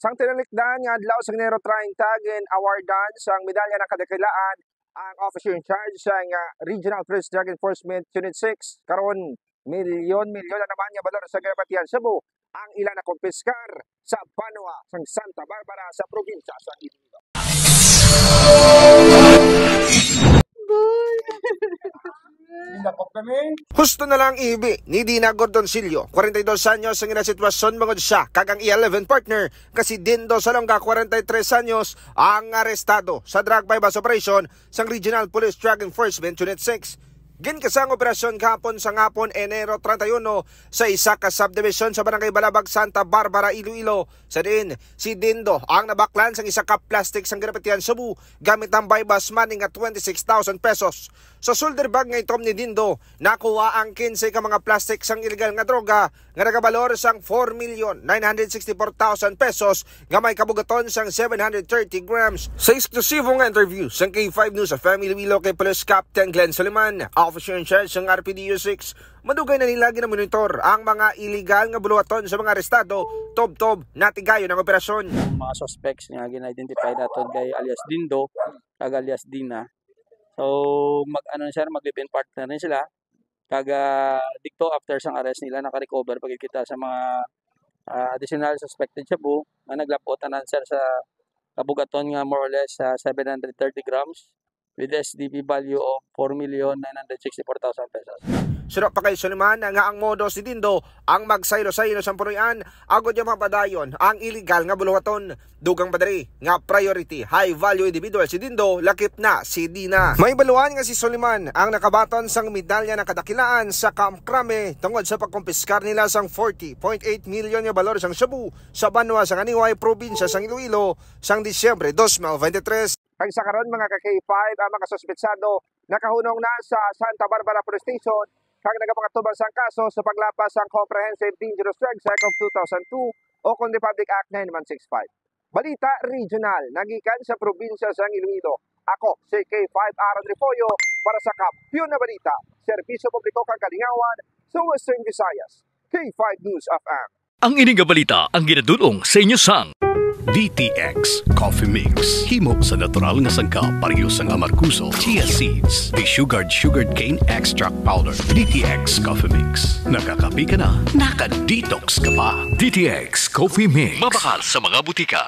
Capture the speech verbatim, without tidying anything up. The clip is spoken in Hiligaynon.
Sang tinalikdan nga adlaw sa Enero treinta, gin-awardan sang medalya ng kadakilaan ang officer in charge sang, ah, Regional Police Drug Enforcement Unit six. Karon, milyon-milyon na naman nga balor sa ginapatihan shabu ang ila nakumpiskar sa banwa sang Santa Barbara sa probinsya sang Iloilo. Husto na lang ihibi ni Dina Gordonsillo, kwarenta y dos anyos ang ina sitwasyon, bangod siya kag ang iya live-in partner nga si Dindo Salonga, kwarenta y tres anyos, ang arestado sa drug buy-bust operation sang Regional Police Drug Enforcement Unit six. Ginkasa ang operasyon kahapon sa hapon, Enero treinta y uno, sa isa ka subdivision sa Barangay Balabag, Santa Barbara, Iloilo, sa diin si Dindo ang nabaklan sang isa ka plastic sang ginapatihan shabu gamit ang buy-bust money nga twenty-six thousand pesos. Sa shoulder bag nga itom ni Dindo, nakuha ang kinse ka mga plastic sang iligal nga droga nga nagabalor sang four million nine hundred sixty-four thousand pesos nga may kabugaton sang seven hundred thirty grams. Sa eksklusibo nga interview sang K five News F M Iloilo kay Police Captain Glenn Soliman, officer in charge sang R P D U six, madugay na nila ginamonitor ang mga iligal nga buluhaton sa mga arestado, tubtob natigayon ang operasyon. Mga suspects nga gin-identify naton kay alias Dindo kag alias Dina. So, mag-, ano na siya, mag-live-in partner na sila. Kag, ah, dito, after sang arrest nila, naka-recover pa gid kita sa mga, ah, additional suspected shabu nga naglab-ot tanan, sir, sa kabugaton nga more or less, ah, seven hundred thirty grams with S D P value of four million nine hundred sixty-four thousand pesos. Suno pa kay Soliman nga ang modus ni Dindo ang magsaylo-saylo sang punoy-an agod nga mapadayon ang iligal nga buluhaton. Dugang pa diri nga priority high value individual si Dindo, lakip na si Dina. May baluan nga si Soliman ang nakabaton sang medalya ng kadakilaan sa Camp Crame tungod sa pagkumpiskar nila sang forty point eight million nga balor sang shabu sa banwa sa Ganiway, probinsya sang Iloilo, sang Disyembre dos mil veintitrés. Kag sa karon, mga ka K five, ang mga suspetsado nakahunong na sa Santa Barbara Police Station kag nagapangatubang sang kaso sa paglapas sang Comprehensive Dangerous Drugs Act of two thousand two o kon Republic Act nine one six five. Balita regional nagikan sa probinsya sang Iloilo. Ako si K five Aaron Refollo para sa Kampiyon na Balita, Serbisyo Publiko kag Kalingawan sa Western Visayas, K five News F M. Ang ini nga balita ang ginadul-ong sa inyo sang D T X Coffee Mix. Himo sa natural nga sangkap, pareho sang amargoso, chia seeds, desugared sugarcane extract powder. D T X Coffee Mix. Nakakape ka na, naka-detox ka pa. D T X Coffee Mix. Mabakal sa mga butika.